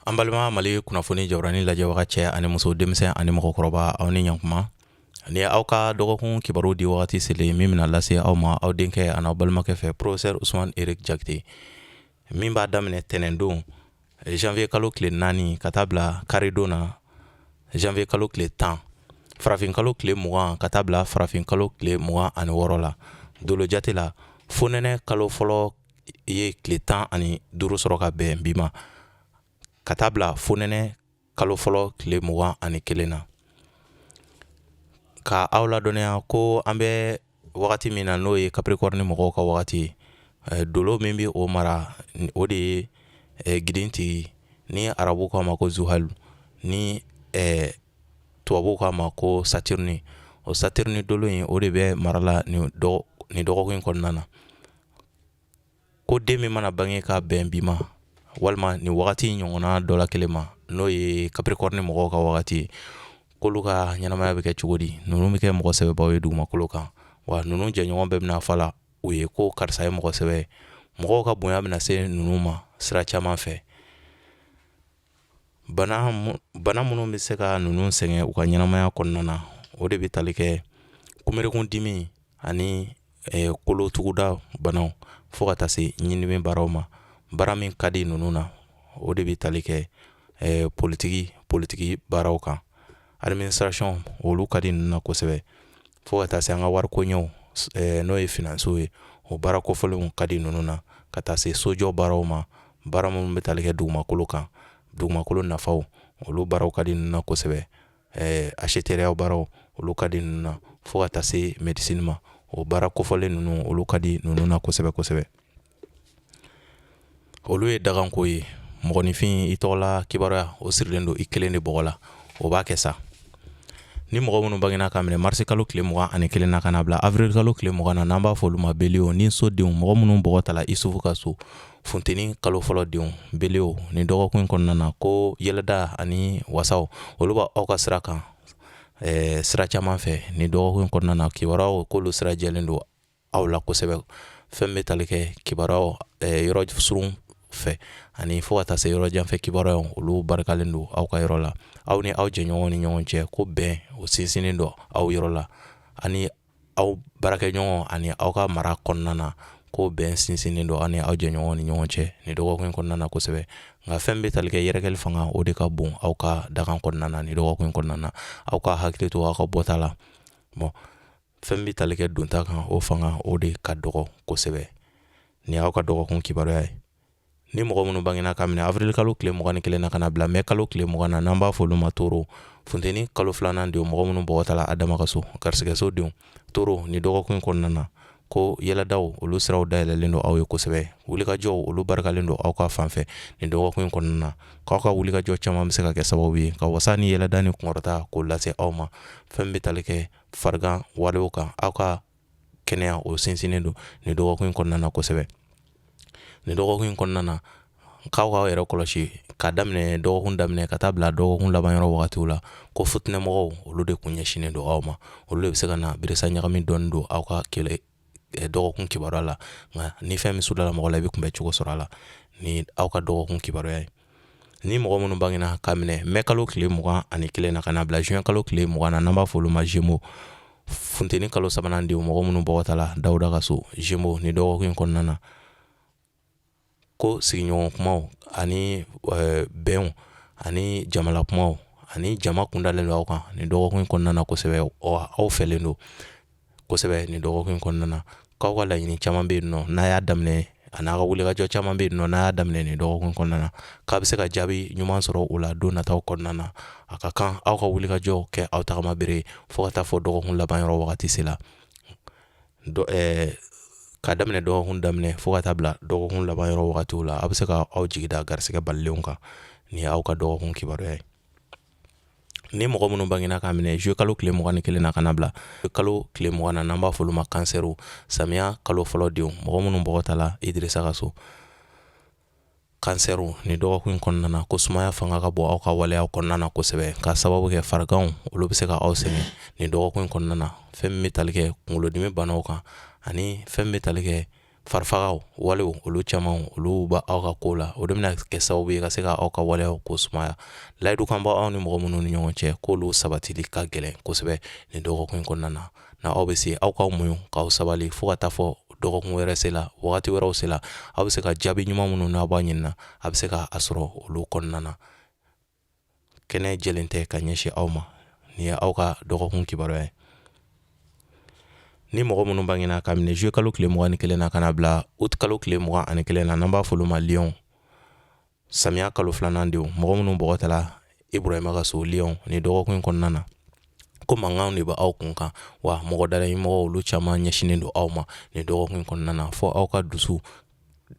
An balima Mali kunnafoni jabaranin lajɛbaga cɛ ani muso, denmisɛn ani mɔgɔkɔrɔba, aw ni ɲankuma. Ni aw ka dɔgɔkun kibaru di wagati selen min bɛna lase aw ma aw denkɛ ani aw balimakɛ fɛ, professeur Usumani Eric Jakite, min b'a daminɛ tɛnɛndon janvier kalo tile 4 ka taa bila karidon na janvier kalo tile 10, farafin kalo tile 20 ka taa bila farafin kalo tile 26 la. Dolo jate la, fonɛnɛ kalo fɔlɔ ye tile 15 sɔrɔ ka bɛn bi ma ka taa bila fonɛnɛ kalo fɔlɔ tile 21 na. Ka aw ladɔnniya ko an bɛ wagati min na, n'o ye Capricorne mɔgɔw ka wagati ye, dolo min bɛ o mara, o de ye gidintigi, ni arabu k'a ma ko Zuhalu, ni tubabuw k'a ma ko Saturne. O Saturne dolo in, o de bɛ mara la nin dɔgɔkun in kɔnɔna na. Ko den min mana bange ka bɛn bi ma walima nin wagati ɲɔgɔnna dɔ la kelen ma, n'o ye Capricorne mɔgɔw ka wagati ye, k'olu ka ɲɛnamaya bɛ kɛ cogo di? Ninnu bɛ kɛ mɔgɔ sɛbɛbaw ye dugumakolo kan wa. Ninnu jɛɲɔgɔn bɛɛ bɛna fɔ la u ye ko karisa ye mɔgɔ sɛbɛ ye. Mɔgɔw ka bonya bɛna se ninnu ma sira caman fɛ. Bana minnu bɛ se ka ninnu sɛgɛn u ka ɲɛnamaya kɔnɔna na, o de bɛ tali kɛ kunberekun dimi ani kolotuguda banaw, fo ka taa se ɲindimi baaraw ma. Baara min ka di ninnu na, o de bɛ tali kɛ politiki baaraw kan, administration, olu ka di ninnu na kosɛbɛ, fo ka taa se an ka wariko ɲɛw, n'o ye financew ye, o baara kofɔlenw ka di ninnu na, ka taa se sojɔ baaraw ma. Baara minnu bɛ tali kɛ dugumakolo kan, dugumakolo nafaw, olu baaraw ka di ninnu na kosɛbɛ. Acheteurya baaraw, olu ka di ninnu na, fo ka taa se médecine ma. O baara kofɔlen ninnu, olu ka di ninnu na kosɛbɛ kosɛbɛ. Olu ye daganko ye. Mɔgɔninfin, i tɔgɔla kibaruya, o sirilen don i kelen de bɔgɔ la, o b'a kɛ sa. Ni mɔgɔ minnu bangena ka minɛ marisi kalo tile 21 na ka na bila avril kalo tile 20 na, n'an b'a fɔ olu ma bélier ni so denw, mɔgɔ minnu bɔgɔ tala Isufu ka so, funteni kalo fɔlɔ denw, bélier, ni dɔgɔkun in kɔnɔna na, ko yɛlɛda ani wasaw, olu b'a aw ka sira kan sira caman fɛ ni dɔgɔkun in kɔnɔna na. Kibaruyaw, k'olu sira jɛlen don aw la kosɛbɛ. Fɛn bɛ tali kɛ kibaruyaw yɔrɔ surun fɛ ani fo ka taa se yɔrɔ janfɛ kibaruyaw, olu barikalen don aw ka yɔrɔ la. Aw ni aw jɛɲɔgɔnw ni ɲɔgɔn cɛ, ko bɛn, o sinsinnen don aw yɔrɔ la, ani aw baarakɛɲɔgɔn ani aw ka mara kɔnɔna na, ko bɛn sinsinnen don aw ni aw jɛɲɔgɔnw ni ɲɔgɔn cɛ ni dɔgɔkun in kɔnɔna na kosɛbɛ. Nka fɛn bɛ tali kɛ yɛrɛkɛli fanga, o de ka bon aw ka dakan kɔnɔna na ni dɔgɔkun in kɔnɔna na. Aw ka hakili to aw ka bɔta la. Bon, fɛn bɛ tali kɛ donta kan, o fanga, o de ka dɔgɔ kosɛbɛ. Ni aw ka dɔgɔkun kibaruya ye. Ni mɔgɔ minnu bangena ka minɛ avril kalo tile 21 na ka na bila mɛ kalo tile 20 na, n'an b'a fɔ olu ma taureau, funteni kalo filanan denw, mɔgɔ minnu bɔgɔ tala Adama ka so, garisigɛso denw, taureau, ni dɔgɔkun in kɔnɔna na, ko yɛlɛdaw, olu siraw dayɛlɛlen don aw ye kosɛbɛ. Wulikajɔw, olu barikalen don aw ka fan fɛ ni dɔgɔkun in kɔnɔna na, k'aw ka wulikajɔ caman bɛ se ka kɛ sababu ye ka wasa ni yɛlɛda ni kunkɔrɔta k'o lase aw ma. Fɛn bɛ tali kɛ farigan walew kan, aw ka kɛnɛya, o sinsinnen don nin dɔgɔkun in kɔnɔna na kosɛbɛ. Nin dɔgɔkun in kɔnɔna na, k'aw k'aw yɛrɛ kɔlɔsi ka daminɛ dɔgɔkun daminɛ ka taa bila dɔgɔkun laban yɔrɔ wagatiw la, ko futinɛmɔgɔw, olu de kun ɲɛsinnen don aw ma. Olu de bɛ se ka na birisa ɲagami dɔɔni don aw ka kɛlɛ dɔgɔkun kibaruya la. Nka ni fɛn min sudala mɔgɔ la, i bɛ kunbɛ cogo sɔrɔ a la. Ni aw ka dɔgɔkun kibaruya ye. Ni mɔgɔ minnu bangena ka minɛ mɛ kalo tile 21 na ka na bila juin kalo tile 20 na, n'an b'a fɔ olu ma Gémeaux, funteni kalo sabanan denw, mɔgɔ minnu bɔgɔ tala Dawuda ka so, Gémeaux, ni dɔgɔkun in kɔnɔna na, ko sigiɲɔgɔn kumaw ani bɛnw ani jamala kumaw ani jama kundalen don aw kan nin dɔgɔkun in kɔnɔna na kosɛbɛ. Aw fɛlen don kosɛbɛ nin dɔgɔkun in kɔnɔna na, k'aw ka laɲini caman bɛ yen nɔ n'a y'a daminɛ, a n'a ka wulikajɔ caman bɛ yen nɔ n'a y'a daminɛ nin dɔgɔkun kɔnɔna na, k'a bɛ se ka jaabi ɲuman sɔrɔ o la don nataw kɔnɔna na. A ka kan aw ka wulikajɔ kɛ aw tagama bere fo ka taa fɔ dɔgɔkun laban yɔrɔ wagati se la. Ka daminɛ dɔgɔkun daminɛ fo ka taa bila dɔgɔkun laban yɔrɔ wagatiw la, aw bɛ se ka aw jigi da garisɛgɛ balilenw kan. Nin ye aw ka dɔgɔkun kibaruya ye. Ni mɔgɔ minnu bangena k'a minɛ juillet kalo tile 21 na ka na bila kalo tile 20 na, n'an b'a fɔ olu ma cancer, samiya kalo fɔlɔ denw, mɔgɔ minnu bɔgɔ tala Idirisa ka so, cancer, ni dɔgɔkun in kɔnɔna na, ko sumaya fanga ka bon aw ka waleyaw kɔnɔna na kosɛbɛ, ka sababu kɛ fariganw, olu bɛ se ka aw sɛgɛn nin dɔgɔkun in kɔnɔna na. Fɛn min bɛ tali kɛ kunkolodimi banaw kan ani fɛn min bɛ tali kɛ Farifagaw walew olu caman olu bɛ aw ka ko la, o de bɛna kɛ sababu ye ka se ka aw ka waleyaw ko sumaya. Layidu kan b'aw ni mɔgɔ minnu ni ɲɔgɔn cɛ, k'olu sabatili ka gɛlɛn kosɛbɛ nin dɔgɔkun in kɔnɔna na. Na aw bɛ se aw k'aw muɲu k'aw sabali fo ka taa fɔ dɔgɔkun wɛrɛ se la, wagati wɛrɛw se la, aw bɛ se ka jaabi ɲuman minnu n'aw b'a ɲini na, a bɛ se ka a sɔrɔ olu kɔnɔna na. Kɛnɛ jɛlen tɛ ka ɲɛsin aw ma. Nin ye aw ka dɔgɔkun kibaruya ye. Ni mɔgɔ minnu bangena ka minɛ juillet kalo tile 21 na ka na bila août kalo tile 21 na, n'an b'a fɔ olu ma lion, samiya kalo filanan denw, mɔgɔ minnu bɔgɔ tala Ibrahima ka so, lion, nin dɔgɔkun in kɔnɔna na, ko mankanw de bɛ aw kun kan, wa mɔgɔ dalaɲini mɔgɔw olu caman ɲɛsinnen don aw ma nin dɔgɔkun in kɔnɔna na. Fɔ aw ka dusu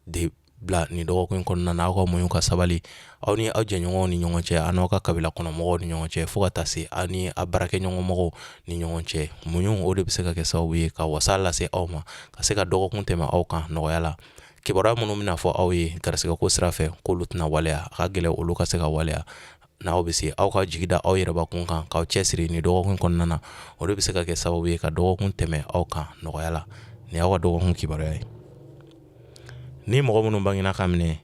de bila nin dɔgɔkun in kɔnɔna na, aw ka muɲu ka sabali aw ni aw jɛɲɔgɔnw ni ɲɔgɔn cɛ, aw n'aw ka kabila kɔnɔ mɔgɔw ni ɲɔgɔn cɛ, fo ka taa se aw ni aw baarakɛɲɔgɔn mɔgɔw ni ɲɔgɔn cɛ. Muɲu, o de bɛ se ka kɛ sababu ye ka wasa lase aw ma, ka se ka dɔgɔkun tɛmɛ aw kan nɔgɔya la. Kibaruya minnu bɛna fɔ aw ye garisigɛko sira fɛ, k'olu tɛna waleya, a ka gɛlɛn olu ka se ka waleya. N'aw bɛ se, aw ka jigi da aw yɛrɛbakun kan k'aw cɛsiri nin dɔgɔkun kɔnɔna na, o de bɛ se ka kɛ sababu ye ka dɔgɔkun tɛmɛ aw kan nɔgɔya la. Nin y'aw ka dɔgɔkun kibaruya ye. Ni mɔgɔ minnu bangena ka minɛ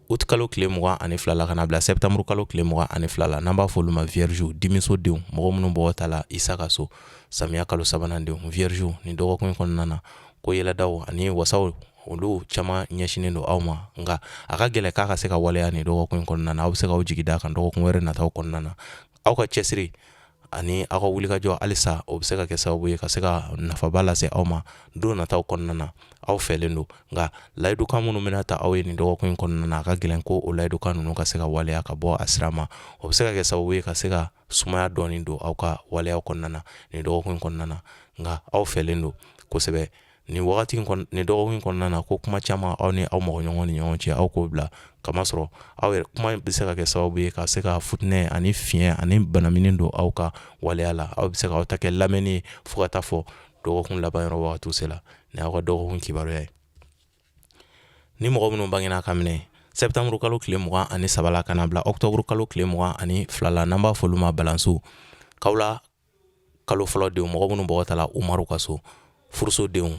août kalo tile 22 la ka na bila septembre kalo tile 22 la, n'an b'a fɔ olu ma vierge, dimiso denw, mɔgɔ minnu bɔgɔ tala Isa ka so, samiya kalo sabanan denw, vierge, nin dɔgɔkun in kɔnɔna na, ko yɛlɛdaw ani wasaw olu caman ɲɛsinnen don aw ma, nka a ka gɛlɛn k'a ka se ka waleya nin dɔgɔkun in kɔnɔna na. Aw bɛ se k'aw jigi da kan dɔgɔkun wɛrɛ nataw kɔnɔna na. Aw ka cɛsiri ani aw ka wulikajɔ halisa, o bɛ se ka kɛ sababu ye ka se ka nafaba lase aw ma don nataw kɔnɔna na. Aw fɛlen don, nka layidukan minnu bɛna ta aw ye nin dɔgɔkun in kɔnɔna na, a ka gɛlɛn ko o layidukan ninnu ka se ka waleya ka bɔ a sira ma. O bɛ se ka kɛ sababu ye ka se ka sumaya dɔɔni don aw ka waleyaw kɔnɔna na nin dɔgɔkun in kɔnɔna na, nka aw fɛlen don kosɛbɛ nin wagati nin dɔgɔkun in kɔnɔna na. Ko kuma caman aw ni aw mɔgɔ ɲɔgɔn ni ɲɔgɔn cɛ, aw k'o bila, kamasɔrɔ aw yɛrɛ kuma bɛ se ka kɛ sababu ye ka se ka futinɛ ani fiɲɛ ani banamini don aw ka waleya la. Aw bɛ se k'aw ta kɛ lamɛnni ye fo ka taa fɔ dɔgɔkun laban yɔrɔ wagati se la. Nin y'aw ka dɔgɔkun kibaruya ye. Ni mɔgɔ minnu bangena ka minɛ septembre kalo tile 23 la ka na bila octobre kalo tile 22 la, n'an b'a fɔ olu ma balansiw, kawula kalo fɔlɔ denw, mɔgɔ minnu bɔgɔ tala Umaru ka so, furuso denw,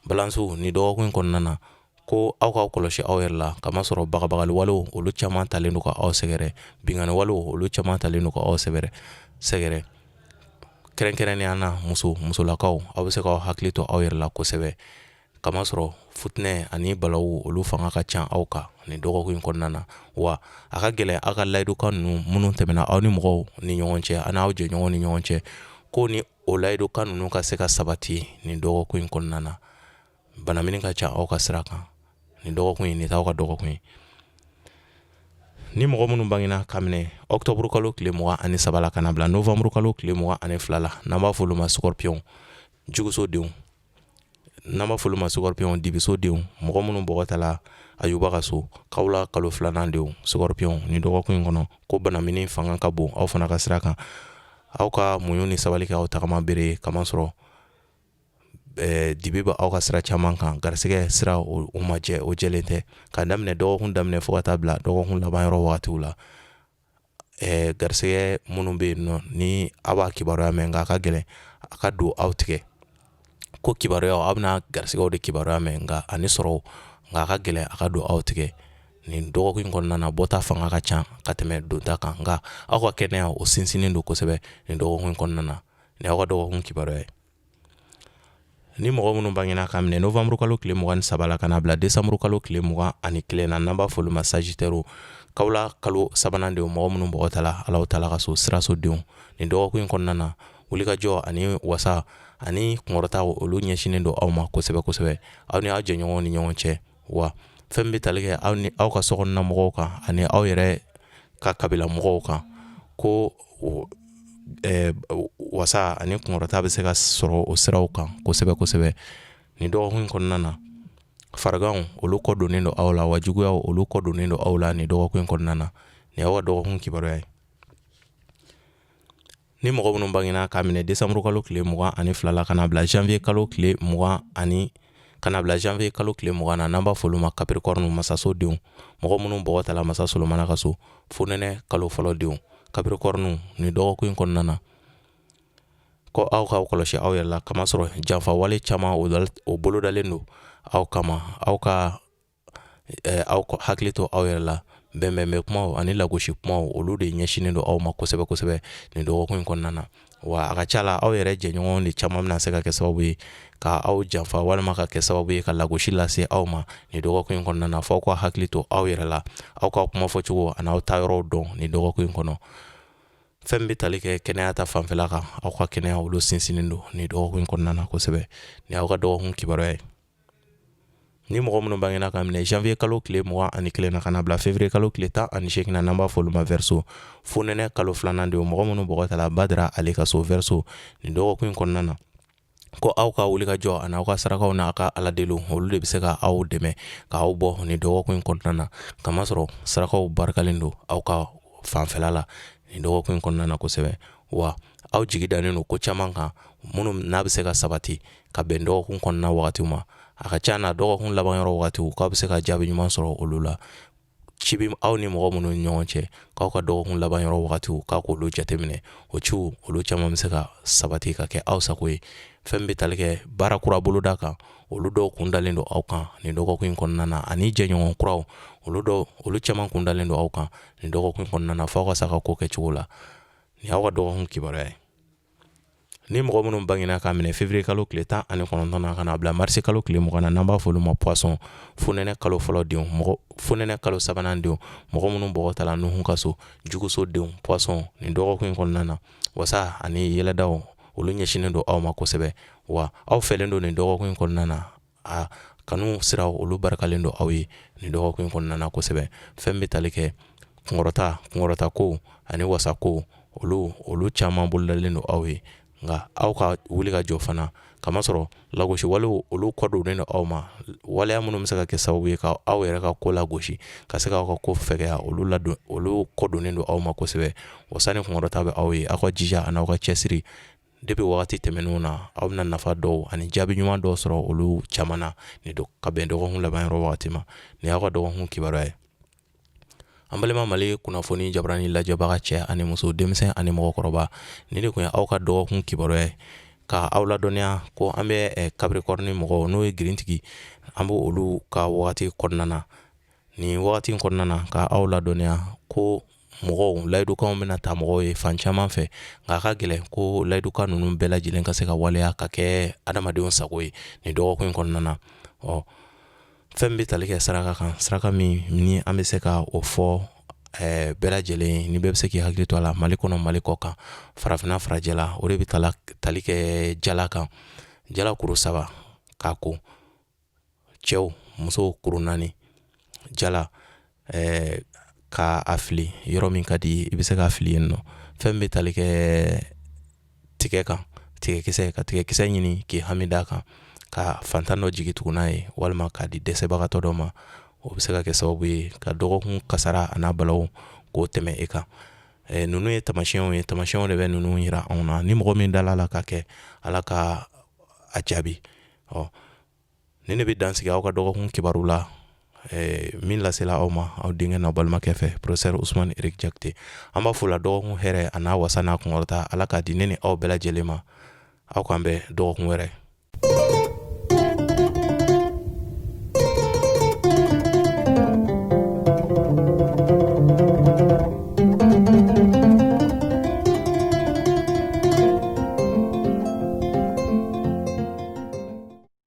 balansiw, nin dɔgɔkun in kɔnɔna na, ko aw k'aw kɔlɔsi aw yɛrɛ la, kamasɔrɔ bagabagali walew olu caman talen don ka aw sɛgɛrɛ, binkanni walew olu caman talen don ka aw sɛgɛrɛ, kɛrɛnkɛrɛnnenya na muso musolakaw. Aw bɛ se k'aw hakili to aw yɛrɛ la kosɛbɛ, kamasɔrɔ futinɛ ani balawu olu fanga ka ca aw kan nin dɔgɔkun in kɔnɔna na. Wa a ka gɛlɛn aw ka layidukan ninnu minnu tɛmɛna aw ni mɔgɔw ni ɲɔgɔn cɛ, aw n'aw jɛɲɔgɔn ni ɲɔgɔn cɛ, ko ni o layidukan ninnu ka se ka sabati nin dɔgɔkun in kɔnɔna na. Banamini ka ca aw ka sira kan nin dɔgɔkun in, nin t'aw ka dɔgɔkun ye. Ni mɔgɔ minnu bangena ka minɛ octobre kalo tile 23 la ka na bila novembre kalo tile 22 la, n'an b'a fɔ olu ma scorpion, juguso denw, n'an b'a fɔ olu ma scorpion, dibiso denw, mɔgɔ minnu bɔgɔ tala Ayuba ka so, kawula kalo filanan denw, scorpion, nin dɔgɔkun in kɔnɔ, ko banamini fanga ka bon aw fana ka sira kan. Aw ka muɲu ni sabali kɛ aw tagama bere ye, kamasɔrɔ dibi bɛ aw ka sira caman kan. Garisɛgɛ sira o ma jɛ, o jɛlen tɛ. Ka daminɛ dɔgɔkun daminɛ fo ka taa bila dɔgɔkun laban yɔrɔ wagatiw la, garisɛgɛ minnu bɛ yen nɔ ni aw b'a kibaruya mɛn, nka a ka gɛlɛn a ka don aw tigɛ ko kibaruya. Aw bɛna garisɛgɛw de kibaruya mɛn, nka ani sɔrɔ, nka a ka gɛlɛn a ka don aw tigɛ nin dɔgɔkun in kɔnɔna na. Bɔta fanga ka ca ka tɛmɛ donta kan, nka aw ka kɛnɛya o sinsinnen don kosɛbɛ nin dɔgɔkun in kɔnɔna na. Nin y'aw ka dɔgɔkun kibaruya ye. Ni mɔgɔ minnu bangena ka minɛ novembre kalo tile 23 la ka na bila décembre kalo tile 21 na, n'an b'a fɔ olu ma sagittaire, kawula kalo sabanan denw, mɔgɔ minnu bɔgɔ tala Alahu taala ka so, siraso denw, nin dɔgɔkun in kɔnɔna na, wulikajɔ ani wasa ani kunkɔrɔta olu ɲɛsinnen don aw ma kosɛbɛ kosɛbɛ, aw ni aw jɛɲɔgɔnw ni ɲɔgɔn cɛ. Wa fɛn bɛ tali kɛ aw ni aw ka sokɔnɔna mɔgɔw kan ani aw yɛrɛ ka kabila mɔgɔw kan, ko wasa ani kunkɔrɔta bɛ se ka sɔrɔ o siraw kan kosɛbɛ kosɛbɛ nin dɔgɔkun in kɔnɔna na. Fariganw olu kɔ donnen don aw la, wa juguyaw olu kɔ donnen don aw la nin dɔgɔkun in kɔnɔna na. Nin y'aw ka dɔgɔkun kibaruya ye. Ni mɔgɔ minnu bangena k'a minɛ décembre kalo tile 22 la ka na bila janvier kalo tile mugan ani ka na bila janvier kalo tile 20 na, n'an b'a fɔ olu ma capricorne, masaso denw, mɔgɔ minnu bɔgɔ tala masa Solomana ka so, fonɛnɛ kalo fɔlɔ denw, capricorne, nin dɔgɔkun in kɔnɔna na, Ko aw k'aw kɔlɔsi aw yɛrɛ la, kamasɔrɔ janfa wale caman o bolodalen don aw kama. Aw ka aw hakili to aw yɛrɛ la. Bɛnbɛnbɛn kumaw ani lagosi kumaw, olu de ɲɛsinnen don aw ma kosɛbɛ kosɛbɛ nin dɔgɔkun in kɔnɔna na. Wa a ka ca la, aw yɛrɛ jɛɲɔgɔn de caman bɛna se ka kɛ sababu ye ka aw janfa walima ka kɛ sababu ye ka lagosi lase aw ma nin dɔgɔkun in kɔnɔna na. F'aw ka hakili to aw yɛrɛ la, aw ka kuma fɔcogo ani aw taayɔrɔw dɔn nin dɔgɔkun in kɔnɔ. Fɛn min bɛ tali kɛ kɛnɛya ta fanfɛla kan, aw ka kɛnɛya olu sinsinnen don nin dɔgɔkun in kɔnɔna na kosɛbɛ. Nin y'aw ka dɔgɔkun kibaruya ye. Ni mɔgɔ minnu bangena ka minɛ janvier kalo tile 21 na ka na bila février kalo tile 18 na, n'an b'a fɔ olu ma Verseau, fonɛnɛ kalo filanan denw, mɔgɔ minnu bɔgɔ tala Badara ale ka so, Verseau, nin dɔgɔkun in kɔnɔna na, ko aw ka wuli ka jɔ ani aw ka sarakaw n'a ka ala deliw, olu de bɛ se ka aw dɛmɛ k'aw bɔ nin dɔgɔkun in kɔnɔna na, kamasɔrɔ sarakaw barikalen don aw ka fanfɛla la nin dɔgɔkun in kɔnɔna na kosɛbɛ. Wa aw jigi dannen don ko caman kan minnu n'a bɛ se ka sabati ka bɛn dɔgɔkun kɔnɔna wagatiw ma. A ka ca na, dɔgɔkun laban yɔrɔ wagatiw, k'aw bɛ se ka jaabi ɲuman sɔrɔ olu la. Ci bɛ aw ni mɔgɔ minnu ni ɲɔgɔn cɛ, k'aw ka dɔgɔkun laban yɔrɔ wagatiw, k'aw k'olu jateminɛ, o ciw olu caman bɛ se ka sabati ka kɛ aw sago ye. Fɛn min bɛ tali kɛ baara kura boloda kan, olu dɔw kun dalen don aw kan nin dɔgɔkun in kɔnɔna na, ani jɛɲɔgɔn kuraw, olu dɔw olu caman kun dalen don aw kan nin dɔgɔkun in kɔnɔna na. F'aw ka se ka ko kɛ cogo la. Nin y'aw ka dɔgɔkun kibaruya ye. Ni mɔgɔ minnu bangena k'a minɛ février kalo tile 19 na ka na bila mars kalo tile 20 na, n'an b'a fɔ olu ma Poisson, fonɛnɛ kalo fɔlɔ denw, mɔgɔ fonɛnɛ kalo sabanan denw, mɔgɔ minnu bɔgɔ tala Nuhu ka so, juguso denw, Poisson, nin dɔgɔkun in kɔnɔna na, wasa ani yɛlɛdaw olu ɲɛsinnen don aw ma kosɛbɛ. Wa aw fɛlen don nin dɔgɔkun in kɔnɔna na. A kanu siraw olu barikalen don aw ye nin dɔgɔkun in kɔnɔna na kosɛbɛ. Fɛn bɛ tali kɛ kunkɔrɔta, kunkɔrɔta ko ani wasa ko, olu caman bolodalen don aw ye. Nka aw ka wuli ka jɔ fana, kamasɔrɔ lagosi walew olu kɔ donnen don aw ma. Waleya minnu bɛ se ka kɛ sababu ye ka aw yɛrɛ ka ko lagosi, ka se k'aw ka ko fɛgɛya, olu ladon, olu kɔ donnen don aw ma kosɛbɛ. Wasa ni kunkɔrɔta bɛ aw ye. Aw ka jija ani aw ka cɛsiri depuis wagati tɛmɛnenw na, aw bɛna nafa dɔw ani jaabi ɲuman dɔw sɔrɔ olu caman na nin don ka bɛn dɔgɔkun laban yɔrɔ wagati ma. Nin y'aw ka dɔgɔkun kibaruya ye. An balima Mali kunnafoni jabarani lajɛbaga, cɛ ani muso, denmisɛn ani mɔgɔkɔrɔba, nin de tun ye aw ka dɔgɔkun kibaruya ye, ka aw ladɔnniya ko an bɛ Capricorne mɔgɔw, n'o ye girintigi, an bɛ olu ka wagati kɔnɔna na nin wagati in kɔnɔna na, ka aw ladɔnniya ko mɔgɔw layidukanw bɛna ta mɔgɔw ye fan caman fɛ, nka a ka gɛlɛn ko layidukan ninnu bɛɛ lajɛlen ka se ka waleya ka kɛ adamadenw sago ye nin dɔgɔkun in kɔnɔna na. Ɔ fɛn bɛ tali kɛ saraka kan, saraka min ni an bɛ se ka o fɔ bɛɛ lajɛlen ni bɛɛ bɛ se k'i hakili to a la, Mali kɔnɔ, Mali kɔ kan, farafinna, farajɛla, o de bɛ tali kɛ jala kan. Jala kuru saba k'a ko, cɛw, musow kuru naani jala, ka a fili yɔrɔ min ka di, i bɛ se k'a fili yen nɔ. Fɛn bɛ tali kɛ tigɛ kan, tigɛkisɛ, ka tigɛkisɛ ɲini k'i hami d'a kan, ka fantan dɔ jigi tugu n'a ye walima k'a di dɛsɛbagatɔ dɔ ma, o bɛ se ka kɛ sababu ye ka dɔgɔkun kasara a n'a balaw k'o tɛmɛ e kan. Ninnu ye tamasiyɛnw ye, tamasiyɛnw de bɛ ninnu yira anw na. Ni mɔgɔ min dala la ka kɛ, Ala ka a jaabi. Ɔ nin de bɛ dan sigi aw ka dɔgɔkun kibaru la min lasela aw ma aw denkɛ n'aw balimakɛ fɛ, professeur Ousmane Eric Diakité. An b'a fɔ la, dɔgɔkun hɛrɛ a n'a wasa n'a kunkɔrɔta, Ala k'a di ne ni aw bɛɛ lajɛlen ma. Aw k'an bɛn dɔgɔkun wɛrɛ.